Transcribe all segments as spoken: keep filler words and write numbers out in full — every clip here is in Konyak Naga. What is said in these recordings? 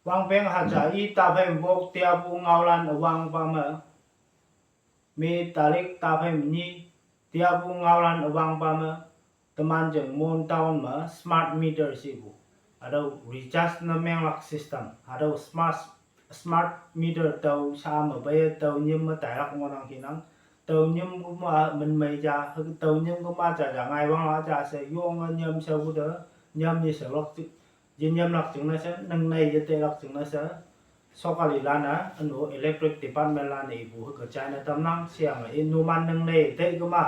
Wangpeng haja i taphei bok tiapu ngaolan awangpa me, me tarik taphei ni tiapu ngaolan awangpa me, teman jing Mon town me smart meter shipu, hatüo recharge ne menglak system, hatüo smart smart meter tao sha me peiye tao nyim me tailak ngohnang hinang. Tao nyim kema minmei ja, tao nyim kema ja ja ngai wangla ja she yonge nyam shaopu te, nyam ye shaolak ji, ye nyamlak jingne she, ningnei ye teilak jingne she, sokalilan-e, üno electric department lan-e ipu hüke china tamnang sheyange i numan ningnei tei kema,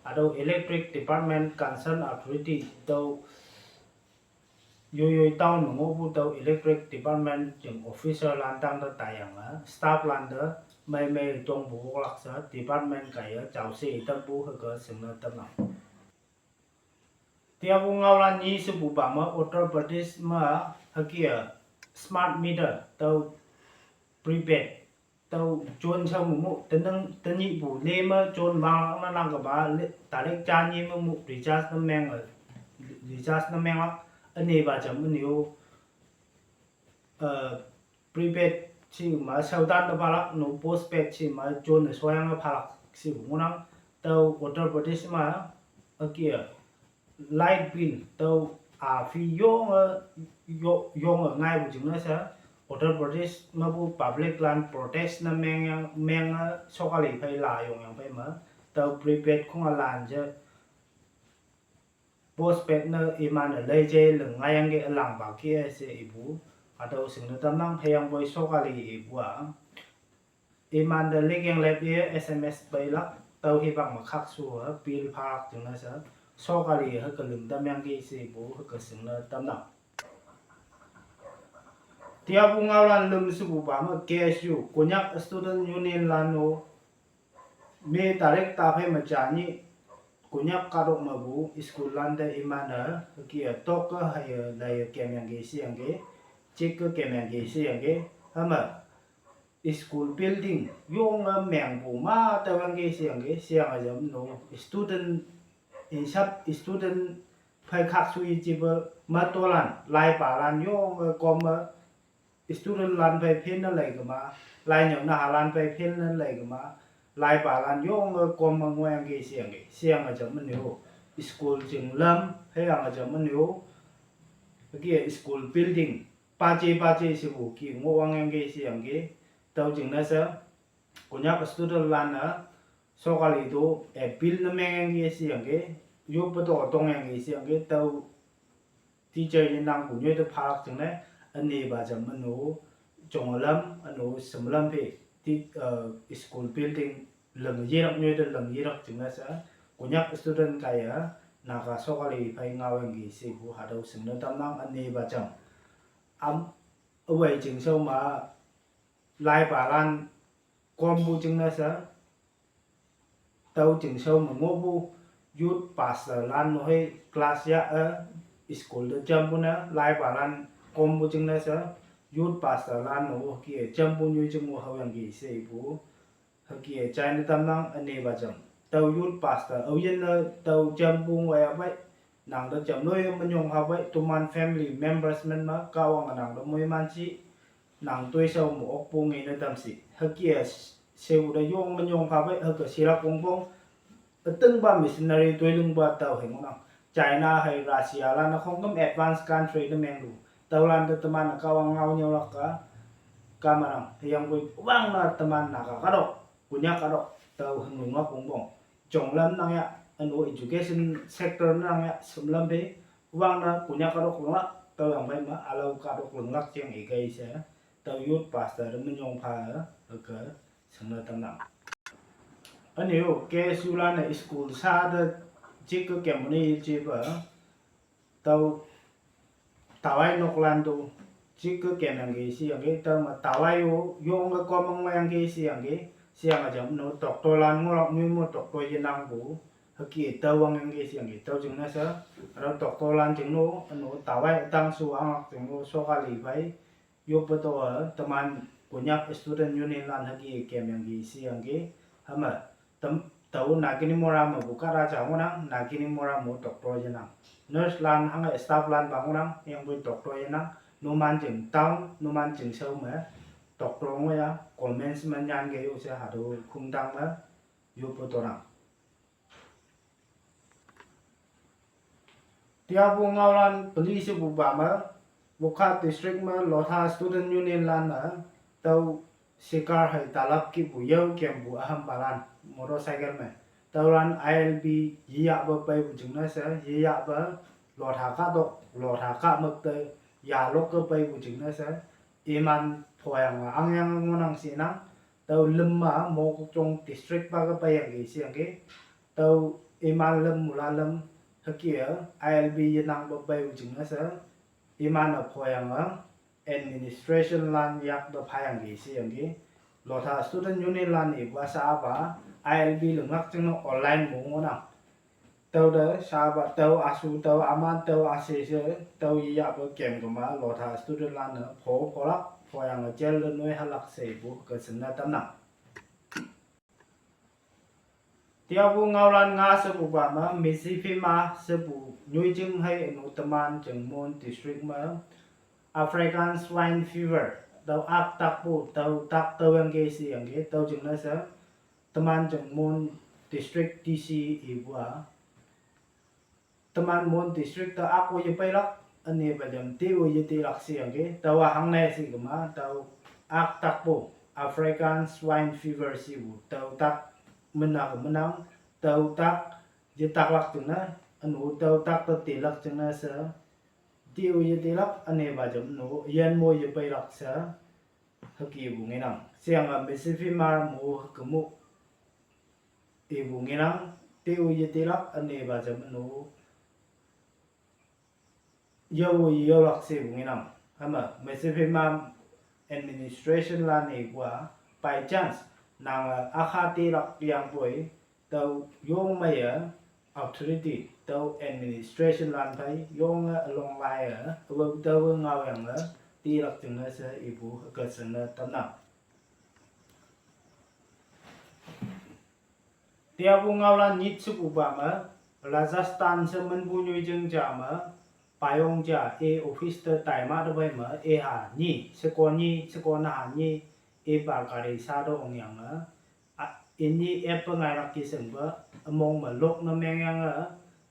hatüo electric department concern authority tüo yoi yoi town me ngohpu tüo electric department jing officer lan tangte taiyange staff lante meimei tongpu oklak she department kaiye jaoshe tampu hüke shingne tamnang. Tiapu ngaolan nyi shepupa me Uttar Pradesh me hüke-a smart meter tüo prepaid tüo jon shao me mu, tening tenyihpu le me jon manglak ne nang kema le, tarik ja nyi me mu recharge ne meng, recharge ne menglak, ünepa jam ünyo, eh, prepaid shi me shaotan te phalak, no postpaid shi me jon ne shoyange phalak shipu ngohnang. Tüo Uttar Pradesh me hüke-a light bill tüo a fee yonge, yo- yonge ngaipu jingne she, Uttar Pradesh mepu public lan protest ne mengyang menge sokali phei la yongyang phei me, tüo prepaid khonga lan je postpaid ne iman-e leije ling ngaiyangki ülangpa ki-e she ipu, hatüo shingne tamnang. Hüyangpoi sokali ipu-a imante likeng lep ye S M S peilak, tüo hipak me khakshu-e bill phalak jingne she, sokali hüke ling tamyangki shepu hüke shingne tamnang. Tiapu ngaolan lüm shepupa me K S U, Konyak Student Union lan-o, me tarik taphei me ja nyih, Konyak kahtok mepu school lante iman-e hüke-a tokke haiye laiye kemyangki sheyangki, chikke kemyangki sheyangki, hüme school building yonge mengpu ma tüoyangki sheyangki, sheyange jam no student, insap student phei khakshu i jipe matolan, laipalan yonge kom me student lan phei phin ne lei kema, lainyüo nahalan phei phin ne lei kema, laipalan yonge kom me ngohyangki sheyangki, sheyange jam ünyo, school jing lam hüyange jam ünyo, hüke school building paje paje shepu ki ngohwangyangki sheyangki, tüo jingne she, Konyak student lan-e sokali to appeal ne mengyangki sheyangki, yoppe to tongyangki sheyangki, tüo teacher yenangpu nyoi te phalak jingne, ünepa jam üno, jonglam üno shimlam phei, ti- eh, school building ling yelak nyoi te ling yelak jingne she, Konyak student kaiye, Naga sokali phei ngaoyangki shepu hatüo shingne tamnang. Ünepa jam am, üwei chingshao me, laipalan kompu jingne she, tüo chingshao me ngohpu youth pastor lan no hei class yah-e, school te jampu ne, laipalan kompu jingne she, youth pastor lan no hüke jampu nyoi jing-o haoyangki she ipu hüke china tamnang. Ünepa jam, tüo youth pastor aoyinne tüo jampu ngoiyapei, nangte jamloi minyong phapei, toman family members men me Kahwange nangte moiman shi, nang toishao me okpu ngene tam shi, hüke-a shepu te yong minyong phapei hüke shilak wongpong. Ütingpa missionary toi lingpa tao hei ngohnang. China hei Russia lan-e khongküm advanced country te menglu, tüolante teman-e Kahwang ngao nyüolak-a, kamanang, hüyangpoi wangne teman Naga kahtok, Konyak kahtok tao hinglinglak wongpong. Jonglam nang ya, üno education sector nang ya, shimlam phei, wangne Konyak kahtok linglak, tüoyang phei me ülao kahtok linglak jeng ikei she, tüo youth pastor te minyong pha, hüke shingne tamnang. Ünyo K S U lan-e school sha te jikke kempu ne jipe, tüo tawai noklan to jikke kemyangki sheyangki, tüome tawai-o yonge kom ngohyangki sheyangki, sheyange jam no doctor lan ngohlak nyoi mo doctor yenangpu, hüke tao wangyangki sheyangki, tüo jingne she, hatüo doctor lan jing no, üno tawai ütang shu anglak jing no sokali phei yoppe to-e teman Konyak Student Union lan hüke kemyangki sheyangki, hüme, tam- tao Naginimora mepu kahta ja ngohnang, Naginimora mo doctor yenang. Nurse lan hange staff lanpa ngohnang, hüyangpoi doctor yenang. numan jing tang, numan jing shao me, tok rong ya, comments me nyan ge yo she hatüo khongtang me, yopu tonang. Tiapu ngaolan peli shepupa me, Wokha District me Lotha Student Union lan-e, tüo sikar hei talap kihpu yao kempu ühampalan, motorcycle me. Tüolan I L P yeyahpe peipu jingne she, yeyahpe Lotha kahtok, Lotha kahmük te, yalok ke peipu jingne she, iman phoyange angyang ngohnang shinang, tüo lüm-a Mokokchung District pa ke peiyangki sheyangki, tüo iman lüm mula lüm hüke-e, I L P yenangpe peipu jingne she, iman-e phoyange administration lan yak te phayangki sheyangki. Lotha Student Union lan ipu-a sha-a pa, I L P linglak jingne online mo ngohnang. Tüote sha-a pa tüo asu tüo aman tüo ashe she, tüo yeyahpe kem kema Lotha student lan-e pho pholak, phoyange jail te noi halak she ipu ke shingne tamnang. Tiapu ngaolan nga shepupa me, Mizifima shepu nyoijing hei ünu teman jing Mon District me, African Swine Fever, tüo ak takpu, tüo tak tüoyangki sheyangki, tüo jingne she, teman jing Mon District D C ipu-a, teman Mon District te ak-o yepeilak, ünepa jam te-o yetelak sheyangki, tüowa hangne she kema, tüo ak takpu, African Swine Fever shepu, tüo tak mena ke menang, tüo tak yetaklak jingne, ünu tüo tak te telak jingne she, te-o yetelak, ünepa jam ünu, yin mo yepeilak she, hükepu ngenang. Sheyange Mizifima mo hükemu ipu ngenang, te-o yetelak, ünepa jam ünu, yao-o yeyaolak shepu ngenang. Hüme, Mizifima administration lan ipu-a, by chance, nange akha telak yangpoi, tüo yong meiye authority, tüo administration lan phei yonge ülong lai-e, awe tüowe ngaoyange, telak jingne she ipu ke shingne tamnang. Tiapu ngaolan nyit shepupa me, Rajasthan she minpu nyoijing ja me, payong ja e office te taima te phei me, iha nyi, sheko nyi, sheko naha nyi, ipa gari sha te ongyange, a, imni app-e ngailak kishingpe, ümong me lok ne mengyange,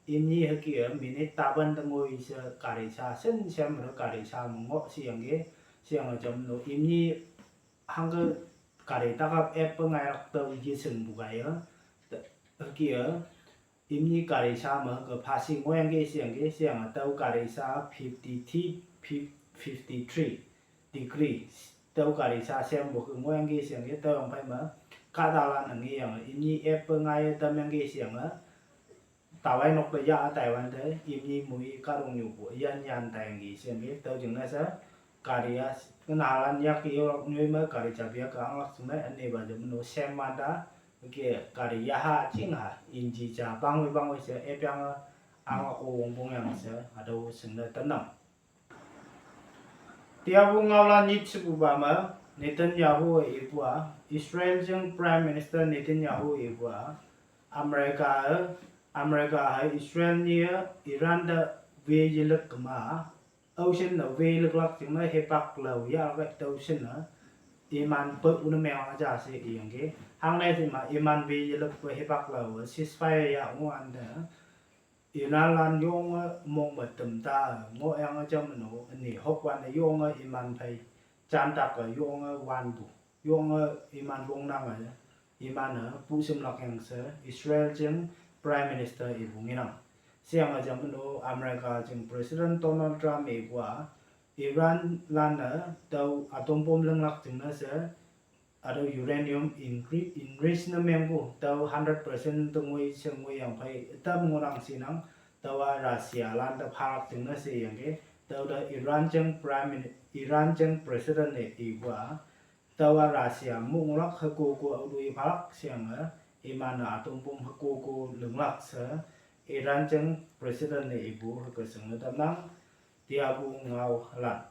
imni hüke-e minute tapan te ngoi she gari sha, shin shem te gari sha me ngoh sheyangki, sheyange jam no, imni hangke gari takap app-e ngailak tüo yeshingpu kaiye, te, hüke-e, imni gari sha me ke phasi ngohyangki sheyangki, sheyange tüo gari sha fifty-three, fif-, fifty-three degree, tüo gari sha shempu ke ngohyangki sheyangki, tüoyang phei me, kahtalan-e ngeyange, imni app-e ngaiye tamyangki sheyange, tawai nok te ya taiwante, imni moi kahtoknyupu yan yan taiyangki sheyangki, tüo jingne she, gari-a, kenalan yak ke yolak nyoi me, gari chabi-a ke anglak jingne, ünepa jam no shem wante, ke gari yaha chingha, inji ja pangoi pangoi she, epyange, anglak-o wongpong yang she, hatüo shingne tamnang. Tiapu ngaolan nyit shepupa me, Netanyahu ipu-a, Israel jing Prime Minister Netanyahu ipu-a, America, America hei Israel nyi-e Iran te we yelük kema, aoshin ne we lüklak jingne hipak lao yahke tüo shinne, iman peu ne meng ja she iyangki. Hangne she ma iman we yelükpe hipak lao ceasefire yah ngohwante, Iranlan yonge mong me tamta ngohyange jam no, üne hokwante yonge iman phei jantak-e yonge wanpu, yonge iman wongnange, iman-e pushimlak yang she Israel jing Prime Minister ipu ngenang. Sheyange jam no America jing President Donald Trump ipu-a, Iranlan-e tüo atom bomb linglak jingne she, hatüo uranium enri-, enrich ne mengpu, tüo hundred percent te ngoi she ngoiyang phei tam ngohnang shinang, tüowa Russia lan te phalak jingne sheyangki, tüote Iran jing Prime Min-, Iran jing President-e ipu-a, tüowa Russia mu ngohlak hükoko aotu iphalak sheyange, iman-e atom bomb hükoko linglak she, Iran jing President-e ipu hüke shingne tamnang, tiapu ngaolan.